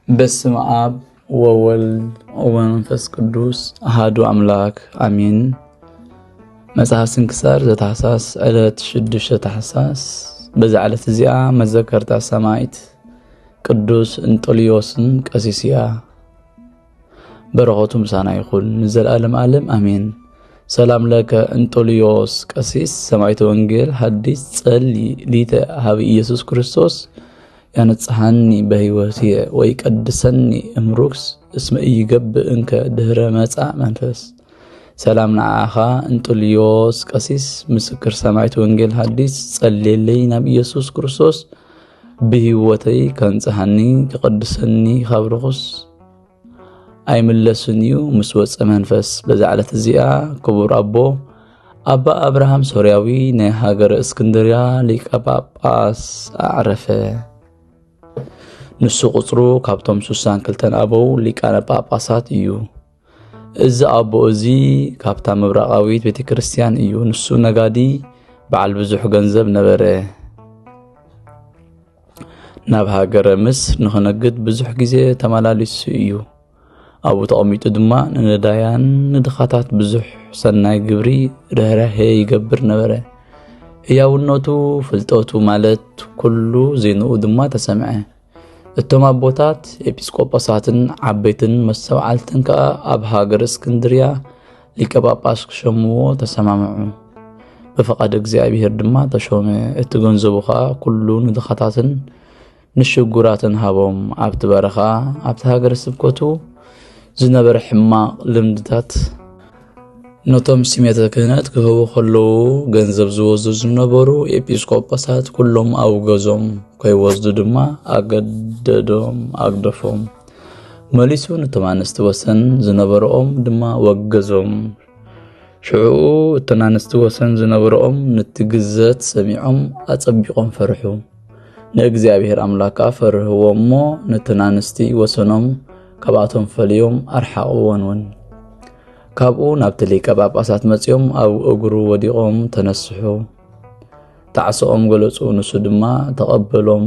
በስመ ኣብ ወወልድ ወመንፈስ ቅዱስ ኣሃዱ ኣምላክ ኣሜን። መጽሓፍ ስንክሳር ዘታሕሳስ ዕለት ሽዱሽተ ታሕሳስ። በዛ ዕለት እዚኣ መዘከርታ ሰማዕት ቅዱስ እንጦልዮስን ቀሲስ እያ። በረኸቱ ምሳና ይኹን ንዘለኣለም ዓለም ኣሜን። ሰላም ለከ እንጦልዮስ ቀሲስ ሰማዕተ ወንጌል ሐዲስ ጸሊ ሊተ ሀብ ኢየሱስ ክርስቶስ ያነጽሐኒ በሕይወትየ ወይ ቀድሰኒ እምሩክስ እስመ ኢይገብእ እንከ ድህረ መጻእ መንፈስ። ሰላም ንዓኻ እንጦልዮስ ቀሲስ ምስክር ሰማዕት ወንጌል ሐዲስ ጸልየለይ ናብ ኢየሱስ ክርስቶስ ብሕይወተይ ከንጽሐኒ ክቐድሰኒ ካብ ርኹስ ኣይምለስን እዩ ምስ ወፀ መንፈስ። በዛ ዕለት እዚኣ ክቡር ኣቦ ኣባ ኣብርሃም ሶርያዊ ናይ ሃገረ እስክንድርያ ሊቀ ጳጳስ ኣዕረፈ። ንሱ ቁፅሩ ካብቶም ስሳን ክልተን ኣበው ሊቃነ ጳጳሳት እዩ። እዚ ኣቦ እዚ ካብታ ምብራቓዊት ቤተ ክርስቲያን እዩ። ንሱ ነጋዲ በዓል ብዙሕ ገንዘብ ነበረ። ናብ ሃገረ ምስር ንኽነግድ ብዙሕ ግዜ ተመላሊሱ እዩ። ኣብኡ ተቐሚጡ ድማ ንነዳያን ንድኻታት ብዙሕ ሰናይ ግብሪ ርህራሄ ይገብር ነበረ። ህያውነቱ፣ ፍልጠቱ ማለት ኩሉ ዜንኡ ድማ ተሰምዐ። እቶም ኣቦታት ኤጲስቆጶሳትን ዓበይትን መስተውዓልትን ከኣ ኣብ ሃገር እስክንድርያ ሊቀ ጳጳስ ክሸምዎ ተሰማምዑ። ብፍቓድ እግዚኣብሔር ድማ ተሾመ። እቲ ገንዘቡ ኸኣ ኩሉ ንድኻታትን ንሽጉራትን ሃቦም። ኣብቲ በረኻ ኣብቲ ሃገረ ስብከቱ ዝነበረ ሕማቕ ልምድታት ነቶም ስሜተ ክህነት ክህቡ ከለዉ ገንዘብ ዝወስዱ ዝነበሩ ኤጲስቆጶሳት ኩሎም ኣውገዞም። ከይወስዱ ድማ ኣገደዶም፣ ኣግደፎም። መሊሱ ነቶም ኣንስቲ ወሰን ዝነበርኦም ድማ ወገዞም። ሽዑኡ እተን ኣንስቲ ወሰን ዝነበርኦም ነቲ ግዘት ሰሚዖም ኣጸቢቖም ፈርሑ። ንእግዚኣብሔር ኣምላክ ከኣ ፈርህዎ እሞ ነተን ኣንስቲ ወሰኖም ካብኣቶም ፈልዮም ኣርሓቕወን እውን። ካብኡ ናብቲ ሊቀ ጳጳሳት መጺኦም ኣብ እግሩ ወዲቖም ተነስሑ። ጣዕስኦም ገለጹ፣ ንሱ ድማ ተቐበሎም፣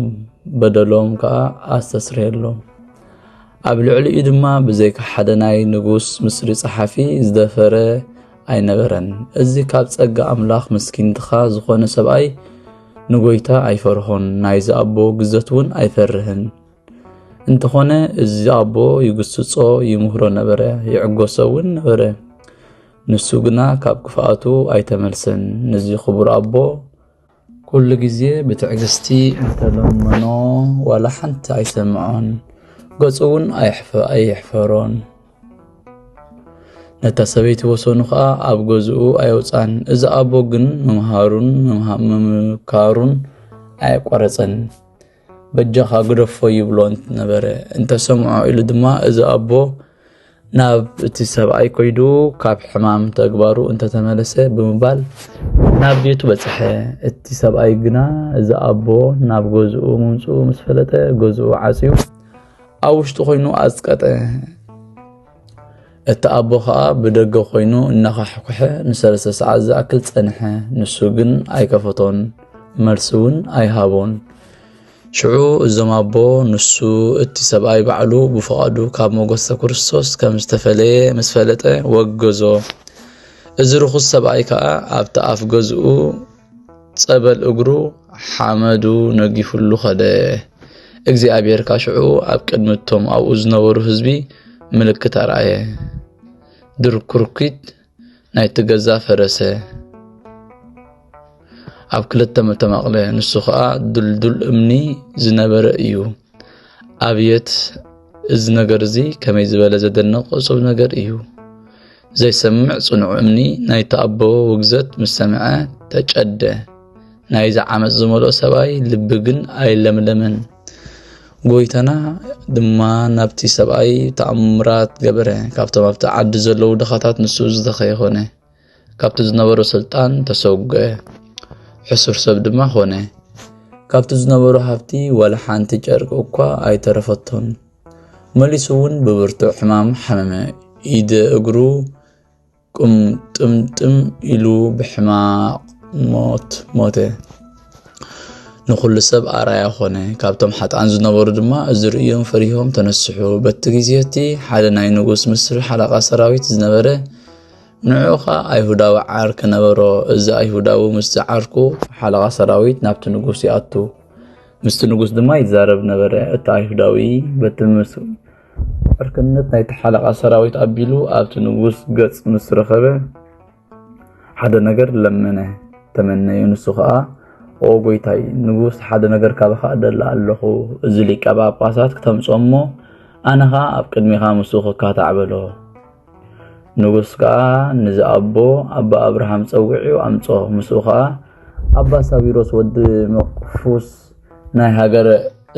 በደሎም ከኣ ኣስተስረየሎም። ኣብ ልዕሊኡ ድማ ብዘይካ ሓደ ናይ ንጉስ ምስሪ ጸሓፊ ዝደፈረ ኣይነበረን። እዚ ካብ ጸጋ ኣምላኽ ምስኪንትኻ ዝኾነ ሰብኣይ ንጎይታ ኣይፈርሆን፣ ናይዚ ኣቦ ግዘት እውን ኣይፈርህን። እንተኾነ እዚ ኣቦ ይግስጾ፣ ይምህሮ ነበረ፣ ይዕገሶ እውን ነበረ። ንሱ ግና ካብ ክፍኣቱ ኣይተመልሰን። ነዚ ክቡር ኣቦ ኩሉ ግዜ ብትዕግስቲ እንተለመኖ ዋላ ሓንቲ ኣይሰምዖን፣ ገጹ እውን ኣይሕፈ-፣ ኣይሕፈሮን። ነታ ሰበይቲ ወሰኑ ኸኣ ኣብ ገዝኡ ኣየውጻን። እዚ ኣቦ ግን ምምሃሩን ምምሃ-፣ ምምካሩን ኣየቋረጸን። በጃኻ ግደፎ ይብሎ ነበረ። እንተሰምዖ ኢሉ ድማ እዚ ኣቦ ናብ እቲ ሰብኣይ ኮይዱ ካብ ሕማም ተግባሩ እንተተመለሰ ብምባል ናብ ቤቱ በጽሐ። እቲ ሰብኣይ ግና እዚ ኣቦ ናብ ገዝኡ ምምጽኡ ምስ ፈለጠ ገዝኡ ዓጽዩ ኣብ ውሽጢ ኮይኑ ኣጽቀጠ። እቲ ኣቦ ኸኣ ብደገ ኮይኑ እናኻሕኩሐ ንሰለስተ ሰዓት ዝኣክል ጸንሐ። ንሱ ግን ኣይከፈቶን፣ መልሲ እውን ኣይሃቦን። ሽዑ እዞም ኣቦ ንሱ እቲ ሰብኣይ ባዕሉ ብፍቓዱ ካብ ሞገሰ ክርስቶስ ከም ዝተፈለየ ምስ ፈለጠ ወገዞ። እዚ ርኹስ ሰብኣይ ከኣ ኣብቲ ኣፍ ገዝኡ ጸበል እግሩ ሓመዱ ነጊፉሉ ኸደ። እግዚኣብሔር ከኣ ሽዑ ኣብ ቅድሚ እቶም ኣብኡ ዝነበሩ ህዝቢ ምልክት ኣርኣየ። ድርኩርኪት ናይቲ ገዛ ፈረሰ፣ ኣብ ክልተ ተመቓቕለ። ንሱ ኸኣ ድልዱል እምኒ ዝነበረ እዩ። ኣብየት! እዚ ነገር እዚ ከመይ ዝበለ ዘደንቕ እጹብ ነገር እዩ! ዘይሰምዕ ጽኑዕ እምኒ ናይቲ ኣቦ ውግዘት ምስ ሰምዐ ተጨደ። ናይዚ ዓመጽ ዝመልኦ ሰብኣይ ልቢ ግን ኣይለምለመን። ጎይታና ድማ ናብቲ ሰብኣይ ተኣምራት ገበረ። ካብቶም ኣብቲ ዓዲ ዘለዉ ድኻታት ንሱ ዝደኸየ ኾነ። ካብቲ ዝነበሮ ስልጣን ተሰጉአ። ሕሱር ሰብ ድማ ኾነ። ካብቲ ዝነበሮ ሃብቲ ዋላ ሓንቲ ጨርቂ እኳ ኣይተረፈቶን። መሊሱ እውን ብብርቱዕ ሕማም ሓመመ። ኢደ እግሩ ቁምጥምጥም ኢሉ ብሕማቕ ሞት ሞተ። ንኹሉ ሰብ ኣርኣያ ኾነ። ካብቶም ሓጥኣን ዝነበሩ ድማ ዝርእዮም ፈሪሆም ተነስሑ። በቲ ግዜ እቲ ሓደ ናይ ንጉስ ምስር ሓለቓ ሰራዊት ዝነበረ፣ ንዕኡ ኸኣ ኣይሁዳዊ ዓርኪ ነበሮ። እዚ ኣይሁዳዊ ምስቲ ዓርኩ ሓለቓ ሰራዊት ናብቲ ንጉስ ይኣቱ፣ ምስቲ ንጉስ ድማ ይዛረብ ነበረ። እቲ ኣይሁዳዊ በቲ ምስ ዕርክነት ናይቲ ሓለቓ ሰራዊት ኣቢሉ ኣብቲ ንጉስ ገጽ ምስ ረኸበ፣ ሓደ ነገር ለመነ፣ ተመነዩ። ንሱ ኸኣ፣ "ኦ ጎይታይ ንጉስ፣ ሓደ ነገር ካባኻ እደሊ ኣለኹ። እዚ ሊቀ ጳጳሳት ክተምጽኦ እሞ፣ ኣነ ኸኣ ኣብ ቅድሜኻ ምስኡ ክካታዕ" በሎ። ንጉስ ከኣ ነዚ ኣቦ ኣባ ኣብርሃም ጸዊዑ ኣምጾ። ምስኡ ከኣ ኣባ ሳዊሮስ ወዲ መቕፉስ ናይ ሃገረ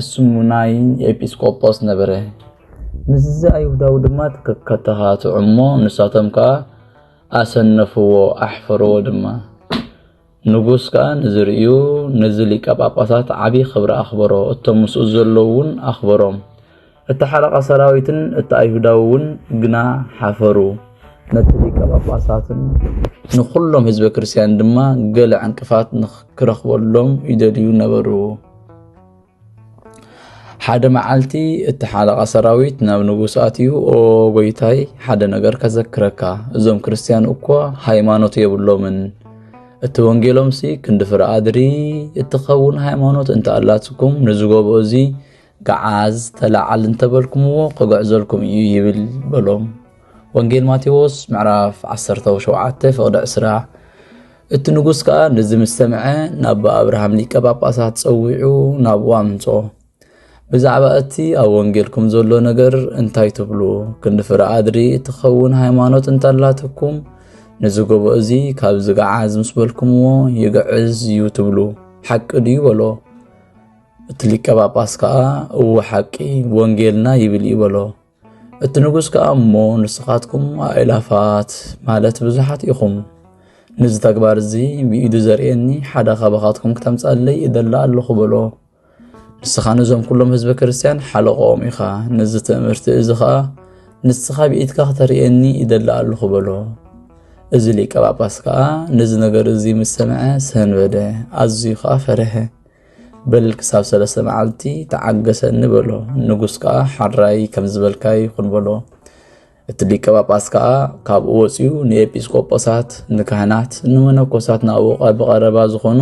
እስሙናይ ኤጲስቆጶስ ነበረ። ምስዚ ኣይሁዳዊ ድማ ተከታተዑ እሞ ንሳቶም ከኣ ኣሰነፍዎ፣ ኣሕፈርዎ ድማ። ንጉስ ከኣ ንዝርእዩ ነዚ ሊቀ ጳጳሳት ዓቢ ክብሪ ኣኽበሮ፣ እቶም ምስኡ ዘለዉ እውን ኣኽበሮም። እቲ ሓለቓ ሰራዊትን እቲ ኣይሁዳዊ እውን ግና ሓፈሩ። ነቲ ሊቀ ጳጳሳትን ንኹሎም ህዝበ ክርስትያን ድማ ገለ ዕንቅፋት ንኽ-፣ ክረኽበሎም ይደልዩ ነበሩ። ሓደ መዓልቲ እቲ ሓለቓ ሰራዊት ናብ ንጉስ ኣትዩ፣ "ኦ ጎይታይ፣ ሓደ ነገር ከዘክረካ። እዞም ክርስትያን እኮ ሃይማኖት የብሎምን። እቲ ወንጌሎምሲ ክንዲ ፍረ ኣድሪ እትኸውን ሃይማኖት እንተኣላትኩም፣ ንዝጎቦ እዚ ገዓዝ ተለዓል እንተበልኩምዎ፣ ክግዕዘልኩም እዩ ይብል" በሎም። ወንጌል ማቴዎስ ምዕራፍ ዓሰርተ ሸውዓተ ፍቕዲ ዕስራ። እቲ ንጉስ ከኣ ነዚ ምስ ሰምዐ፣ ናብ ኣብርሃም ሊቀ ጳጳሳት ጸዊዑ ናብኡ ኣምጽኦ። "ብዛዕባ እቲ ኣብ ወንጌልኩም ዘሎ ነገር እንታይ ትብሉ? ክንዲ ፍረ ኣድሪ እትኸውን ሃይማኖት እንተላትኩም፣ ነዚ ጎቦ እዚ ካብዚ ገዓዝ ምስ በልኩምዎ፣ ይግዕዝ እዩ ትብሉ። ሓቂ ድዩ?" በሎ። እቲ ሊቀ ጳጳስ ከኣ፣ "እወ ሓቂ፣ ወንጌልና ይብል እዩ" በሎ። እቲ ንጉስ ከኣ፣ "እሞ ንስኻትኩም ኣእላፋት፣ ማለት ብዙሓት ኢኹም። ነዚ ተግባር እዚ ብኢዱ ዘርእየኒ ሓደ ካባኻትኩም ክተምጻለይ እደሊ ኣለኹ" በሎ። "ንስኻ ነዞም ኩሎም ህዝበ ክርስትያን ሓለቆኦም ኢኻ። ነዚ ትእምርቲ እዚ ኸኣ ንስኻ ብኢድካ ክተርእየኒ እደሊ ኣለኹ" በሎ። እዚ ሊቀ ጳጳስ ከኣ ነዚ ነገር እዚ ምስ ሰምዐ ሰንበደ፣ ኣዝዩ ኸኣ ፈርሀ። "በል ክሳብ ሰለስተ መዓልቲ ተዓገሰኒ" በሎ። ንጉስ ከኣ፣ "ሓራይ ከም ዝበልካይ ይኹን" በሎ። እቲ ሊቀ ጳጳስ ከኣ ካብኡ ወጺኡ ንኤጲስቆጶሳት፣ ንካህናት፣ ንመነኮሳት ናብኡ ቀ-፣ ብቐረባ ዝኾኑ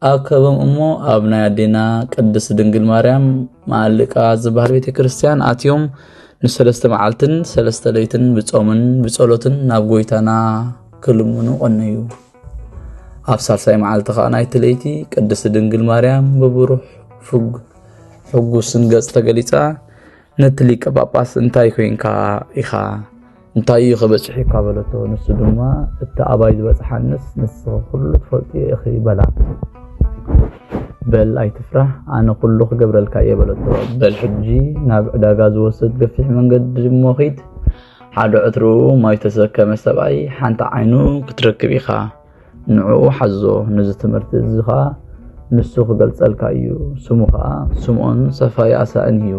ኣከቦም እሞ ኣብ ናይ ኣዴና ቅድስት ድንግል ማርያም ማእልቃ ዝበሃል ቤተ ክርስቲያን ኣትዮም ንሰለስተ መዓልትን ሰለስተ ለይትን ብጾምን ብጸሎትን ናብ ጎይታና ክልምኑ ቀነዩ። ኣብ ሳልሳይ መዓልቲ ኸኣ ናይቲ ለይቲ ቅድስት ድንግል ማርያም ብብሩህ ፍግ-፣ ሕጉስን ገጽ ተገሊጻ፣ ነቲ ሊቀ ጳጳስ፣ "እንታይ ኮይንካ ኢኻ? እንታይ እዩ ከበጽሑካ?" በለቶ። ንሱ ድማ፣ "እቲ ኣባይ ዝበጽሓንስ ንስኺ ኩሉ ትፈልጥዮ ኢኺ" በላ። "በል ኣይትፍራህ፣ ኣነ ኩሉ ክገብረልካ እየ" በለቶ። "በል ሕጂ ናብ ዕዳጋ ዝወስድ ገፊሕ መንገዲ እሞ ኺድ፣ ሓደ ዕትርኡ ማይ ተሰከመ ሰብኣይ ሓንቲ ዓይኑ ክትረክብ ኢኻ። ንዕኡ ሓዞ፣ ነዚ ትምህርቲ እዚ ኸኣ ንሱ ክገልጸልካ እዩ። ስሙ ኸኣ ስምዖን ሰፋይ ኣሳእን እዩ።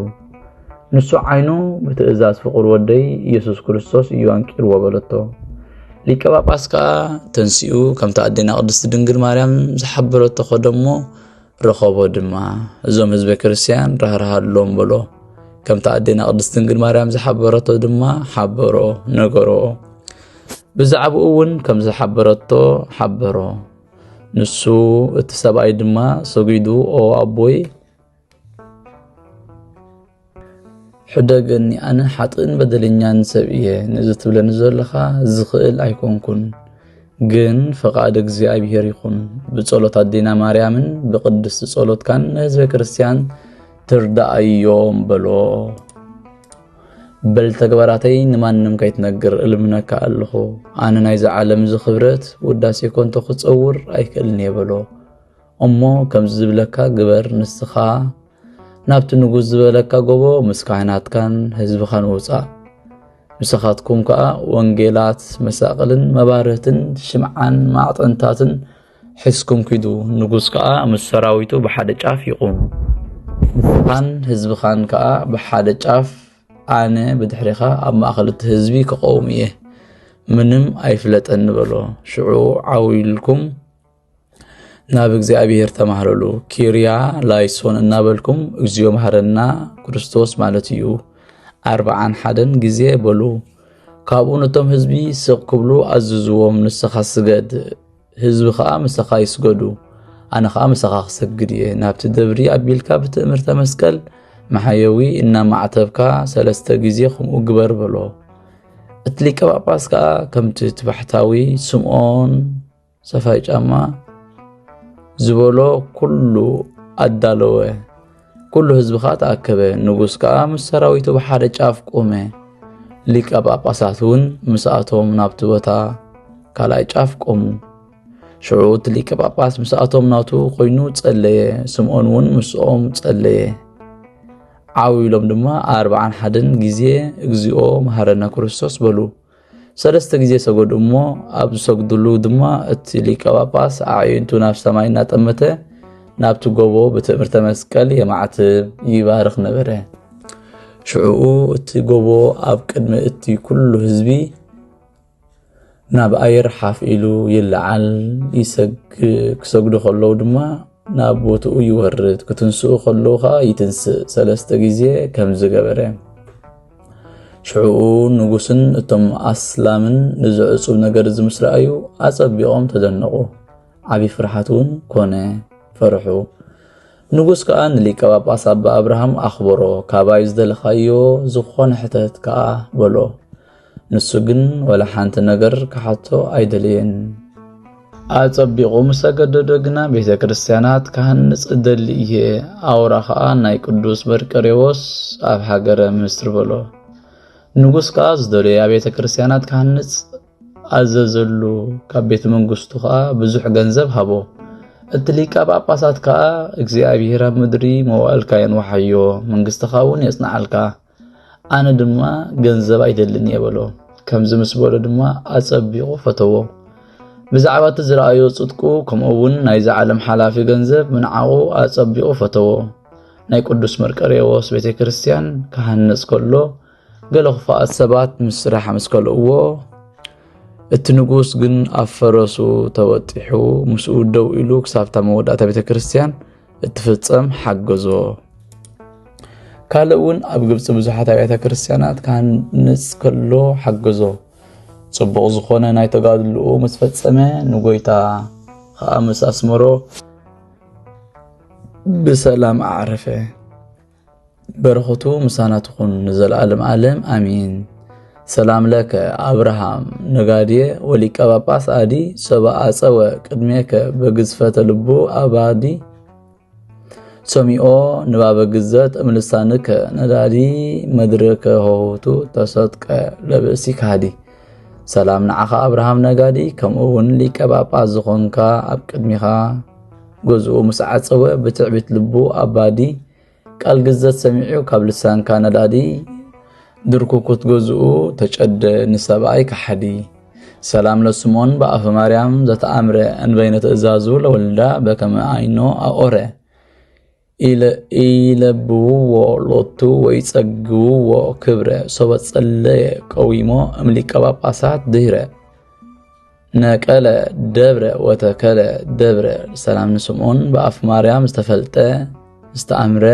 ንሱ ዓይኑ ብትእዛዝ ፍቑር ወደይ ኢየሱስ ክርስቶስ እዩ ኣንቂርዎ" በለቶ። ሊቀ ጳጳስ ከኣ ተንሲኡ ከምቲ ኣዴና ቅድስቲ ድንግል ማርያም ዝሓበረቶ ኸደ እሞ ረኸቦ ድማ። እዞም ህዝበ ክርስትያን ራህርሃሎም በሎ። ከምቲ ኣዴና ቅድስቲ ድንግል ማርያም ዝሓበረቶ ድማ ሓበሮ፣ ነገሮ። ብዛዕባኡ እውን ከም ዝሓበረቶ ሓበሮ። ንሱ እቲ ሰብኣይ ድማ ሰጒዱ፣ "ኦ ኣቦይ፣ ሕደገኒ፣ ኣነ ሓጥእን በደለኛን ሰብ እየ። ነዚ ትብለኒ ዘለኻ ዝኽእል ኣይኮንኩን፣ ግን ፈቓድ እግዚኣብሔር ይኹን። ብጸሎት ኣዴና ማርያምን ብቅድስቲ ጸሎትካን ንህዝበ ክርስትያን ትርዳኣዮም" በሎ። "በል ተግባራተይ ንማንም ከይትነግር እልምነካ ኣለኹ። ኣነ ናይዚ ዓለም እዚ ክብረት ውዳሴ ኮንቶ ክጸውር ኣይክእልን እየ" በሎ። "እሞ ከምዚ ዝብለካ ግበር፣ ንስኻ ናብቲ ንጉስ ዝበለካ ጎቦ ምስ ካህናትካን ህዝብኻን ውጻእ። ምሳኻትኩም ከኣ ወንጌላት መሳቕልን መባርህትን ሽምዓን ማዕጠንታትን ሒዝኩም ኪዱ። ንጉስ ከኣ ምስ ሰራዊቱ ብሓደ ጫፍ ይቑም። ንስኻን ህዝብኻን ከኣ ብሓደ ጫፍ፣ ኣነ ብድሕሬኻ ኣብ ማእከል እቲ ህዝቢ ክቐውም እየ። ምንም ኣይፍለጠኒ" በሎ። ሽዑ ዓው ኢልኩም ናብ እግዚኣብሔር ተማህለሉ። ኪርያ ላይሶን እናበልኩም፣ እግዚኦ መሐረና ክርስቶስ ማለት እዩ፣ ኣርብዓን ሓደን ግዜ በሉ። ካብኡ ነቶም ህዝቢ ስቕ ክብሉ ኣዝዝዎም፣ ንስኻ ስገድ፣ ህዝቢ ኸኣ ምሳኻ ይስገዱ፣ ኣነ ኸኣ ምሳኻ ክሰግድ እየ። ናብቲ ደብሪ ኣቢልካ ብትእምርተ መስቀል መሓየዊ እናማዕተብካ ሰለስተ ግዜ ከምኡ ግበር በሎ። እቲ ሊቀ ጳጳስ ከኣ ከምቲ እቲ ባሕታዊ ስምዖን ሰፋይ ጫማ ዝበሎ ኩሉ ኣዳለወ። ኩሉ ህዝቢ ከኣ ተኣከበ። ንጉስ ከኣ ምስ ሰራዊቱ ብሓደ ጫፍ ቆመ። ሊቀ ጳጳሳት እውን ምስኣቶም ናብቲ ቦታ ካልኣይ ጫፍ ቆሙ። ሽዑ እቲ ሊቀ ጳጳስ ምስኣቶም ናቱ ኮይኑ ጸለየ። ስምዖን እውን ምስኦም ጸለየ። ዓው ኢሎም ድማ ኣርብዓን ሓደን ግዜ እግዚኦ መሐረነ ክርስቶስ በሉ። ሰለስተ ግዜ ሰገዱ እሞ፣ ኣብ ዝሰግድሉ ድማ እቲ ሊቀ ጳጳስ ኣዒንቱ ናብ ሰማይ እናጠመተ ናብቲ ጎቦ ብትእምርተ መስቀል የማዕትብ ይባርኽ ነበረ። ሽዕኡ እቲ ጎቦ ኣብ ቅድሚ እቲ ኩሉ ህዝቢ ናብ ኣየር ሓፍ ኢሉ ይለዓል፣ ይሰግ-፣ ክሰግዱ ከለዉ ድማ ናብ ቦትኡ ይወርድ፣ ክትንስኡ ከለዉ ኸኣ ይትንስእ። ሰለስተ ግዜ ከምዚ ገበረ። ሽዕኡ ንጉስን እቶም ኣስላምን ንዚ ዕጹብ ነገር እዚ ምስ ረኣዩ ኣጸቢቖም ተደነቑ። ዓቢ ፍርሓት እውን ኮነ፣ ፈርሑ። ንጉስ ከኣ ንሊቀ ጳጳስ ኣባ ኣብርሃም ኣኽበሮ፣ ካባይ ዝደለኻዮ ዝኾነ ሕተት ከኣ በሎ። ንሱ ግን ወላ ሓንቲ ነገር ክሓቶ ኣይደለየን። ኣጸቢቑ ምስ ኣገደዶ ግና ቤተ ክርስቲያናት ክሃንጽ እደሊ እየ፣ ኣውራ ኸኣ ናይ ቅዱስ መርቆሬዎስ ኣብ ሃገረ ምስር በሎ። ንጉስ ከኣ ዝደለያ ቤተ ክርስቲያናት ክሃንጽ ኣዘዘሉ፣ ካብ ቤተ መንግስቱ ከኣ ብዙሕ ገንዘብ ሃቦ። እቲ ሊቀ ጳጳሳት ከኣ እግዚኣብሔር ኣብ ምድሪ መዋእልካ የንውሓዮ፣ መንግስትኻ እውን የጽንዓልካ፣ ኣነ ድማ ገንዘብ ኣይደልን እየ በሎ። ከምዚ ምስ በሎ ድማ ኣጸቢቑ ፈተዎ። ብዛዕባ እቲ ዝረኣዮ ጽድቁ፣ ከምኡ እውን ናይዚ ዓለም ሓላፊ ገንዘብ ምንዓቑ ኣጸቢቑ ፈተዎ። ናይ ቅዱስ መርቆሬዎስ ቤተ ክርስቲያን ክሃንጽ ከሎ፣ ገለ ክፉኣት ሰባት ምስ ስራሕ ምስ ከልእዎ፣ እቲ ንጉስ ግን ኣብ ፈረሱ ተወጢሑ ምስኡ ደው ኢሉ ክሳብታ መወዳእታ ቤተ ክርስቲያን እትፍጸም ሓገዞ። ካልእ እውን ኣብ ግብጺ ብዙሓት ኣብያተ ክርስቲያናት ክሃንጽ ከሎ ሓገዞ። ጽቡቕ ዝኾነ ናይ ተጋድልኡ ምስ ፈጸመ፣ ንጎይታ ኸኣ ምስ ኣስመሮ ብሰላም ኣዕረፈ። በረኸቱ ምሳና ትኹን ንዘለዓለም ዓለም ኣሜን። ሰላም ለከ ኣብርሃም ነጋድየ ወሊቀ ጳጳስ ኣዲ ሰባ ኣጸወ ቅድሜከ በግዝፈተ ልቡ ኣባዲ ሰሚኦ ንባበ ግዘት እምልሳንከ ነዳዲ መድረከ ሆህቱ ተሰጥቀ ለብእሲ ካህዲ። ሰላም ንዓኻ ኣብርሃም ነጋዲ፣ ከምኡ እውን ሊቀ ጳጳስ ዝኾንካ ኣብ ቅድሚኻ ገዝኡ ምስ ዓጸወ ብትዕቢት ልቡ ኣባዲ ቃል ግዘት ሰሚዑ ካብ ልሳንካ ነዳዲ ድርኩኩት ገዝኡ ተጨደ ንሰብኣይ ከሓዲ። ሰላም ለስምዖን በኣፈ ማርያም ዘተኣምረ እንበይነ ትእዛዙ ለወልዳ በከመ ኣይኖ ኣኦረ። ኢለ-፣ ኢለብውዎ ሎቱ ወይ ጸግውዎ ክብረ ሶበ ጸለየ ቀዊሞ እምሊቀ ጳጳሳት ድህረ ነቀለ ደብረ ወተከለ ደብረ። ሰላም ንስምዖን በኣፍ ማርያም ዝተፈልጠ ዝተኣምረ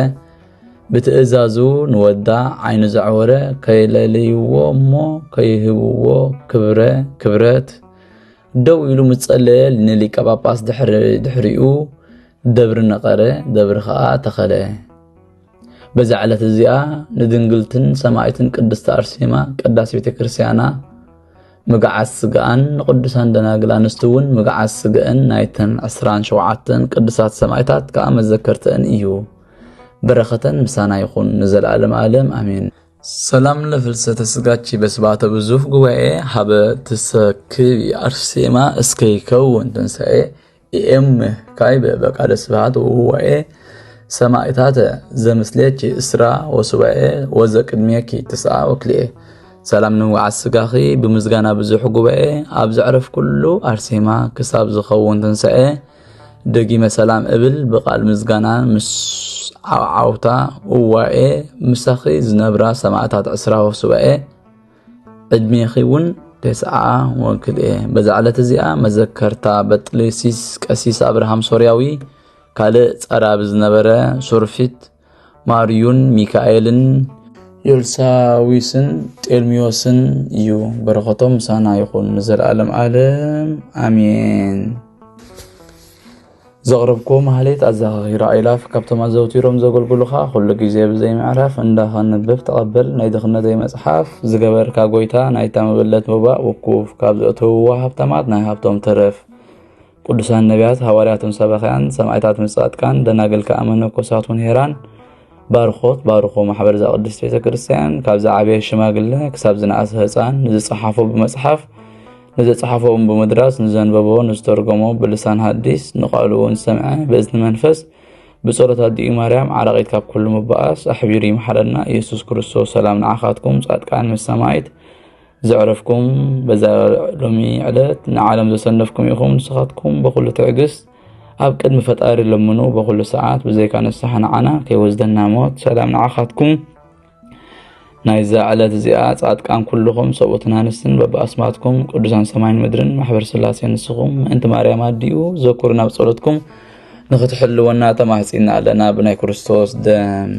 ብትእዛዙ ንወዳ ዓይኑ ዘዕወረ ከይለልይዎ እሞ ከይህብዎ ክብረ ክብረት ደው ኢሉ ምስ ጸለየ ንሊቀ ጳጳስ ድሕሪ-፣ ድሕሪኡ ደብሪ ነቐረ፣ ደብሪ ኸኣ ተኸለ። በዛ ዕለት እዚኣ ንድንግልትን ሰማዕትን ቅድስቲ ኣርሴማ ቀዳስ ቤተ ክርስቲያና ምግዓዝ ስጋኣን ንቅዱሳን ደናግል ኣንስቲ እውን ምግዓዝ ስጋኣን ናይተን ዕስራን ሸውዓተን ቅዱሳት ሰማዕታት ከኣ መዘከርተን እዩ። በረኸተን ምሳና ይኹን ንዘለዓለም ዓለም ኣሜን። ሰላም ለፍልሰተ ስጋኪ በስባተ ብዙህ ጉባኤ ሀበ ትሰክቢ ኣርሴማ እስከ ይከውን ትንሳኤ ኢኤም ካይበ በቃለ ስብሐት ወጉባኤ ሰማዕታተ ዘምስሌኪ እስራ ወሱባኤ ወዘቅድሜኪ ትስዓ ወክልኤ። ሰላም ንምግዓዝ ስጋኺ ብምስጋና ብዙሕ ጉባኤ ኣብ ዘዕረፍኩሉ ኣርሴማ ክሳብ ዝኸውን ትንሳኤ ደጊመ ሰላም እብል ብቃል ምስጋና ምስ ዓውዓውታ እዋኤ ምሳኺ ዝነብራ ሰማዕታት ዕስራ ወሱባኤ ዕድሜኺ እውን ተስዓ ወክልኤ። በዛ ዕለት እዚኣ መዘከርታ በጥሊሲስ ቀሲስ ኣብርሃም ሶርያዊ፣ ካልእ ጸራቢ ዝነበረ ሱርፊት ማርዩን ሚካኤልን ዮልሳዊስን ጤልሚዮስን እዩ። በረኸቶም ምሳና ይኹን ንዘለኣለም ዓለም ኣሜን። ዘቕረብኩዎ ማህሌት ኣዘኻኺሩ ኣይላፍ፣ ካብቶም ኣዘውቲሮም ዘገልግሉኻ ኩሉ ግዜ ብዘይ ምዕራፍ እንዳኸንብብ ተቐበል። ናይ ድኽነተይ መጽሓፍ ዝገበርካ ጎይታ፣ ናይታ መበለት ምባእ ውኩፍ፣ ካብ ዘእተውዎ ሃብታማት ናይ ሃብቶም ትረፍ። ቅዱሳን ነቢያት፣ ሃዋርያትን ሰባኽያን፣ ሰማዕታትን ጻድቃን፣ ደናግል ከኣ መነኮሳት እውን ሄራን፣ ባርኾት ባርኾ ማሕበር እዛ ቅድስት ቤተ ክርስቲያን፣ ካብ ዝዓበየ ሽማግለ ክሳብ ዝነኣሰ ህፃን፣ ንዝጸሓፎ ብመጽሓፍ፣ ንዘጸሓፎ እውን ብምድራስ፣ ንዘንበቦ፣ ንዝተርጎሞ ብልሳን ሃዲስ፣ ንቃሉ እውን ዝሰምዐ ብእዝኒ መንፈስ፣ ብጸሎት ኣዲኡ ማርያም ዓራቒት ካብ ኩሉ ምባኣስ ኣሕቢሩ ይምሓረና። ኢየሱስ ክርስቶስ ሰላም ንዓኻትኩም ጻድቃን ምስ ሰማይት ዘዕረፍኩም በዛ ሎሚ ዕለት ንዓለም ዘሰነፍኩም ኢኹም። ንስኻትኩም በኹሉ ትዕግስት ኣብ ቅድሚ ፈጣሪ ለምኑ፣ በኹሉ ሰዓት ብዘይካ ንስሓ ንዓና ከይወስደና ሞት። ሰላም ንዓኻትኩም። ናይዛ ዕለት እዚኣ ጻድቃን ኩልኹም ሰብኡትን ኣንስትን በብኣስማትኩም ቅዱሳን ሰማይን ምድርን ማሕበር ስላሴ ንስኹም ምእንቲ ማርያም ኣዲኡ ዘኩሩ ናብ ጸሎትኩም ንኽትሕልወና ተማህጺና ኣለና ብናይ ክርስቶስ ደም።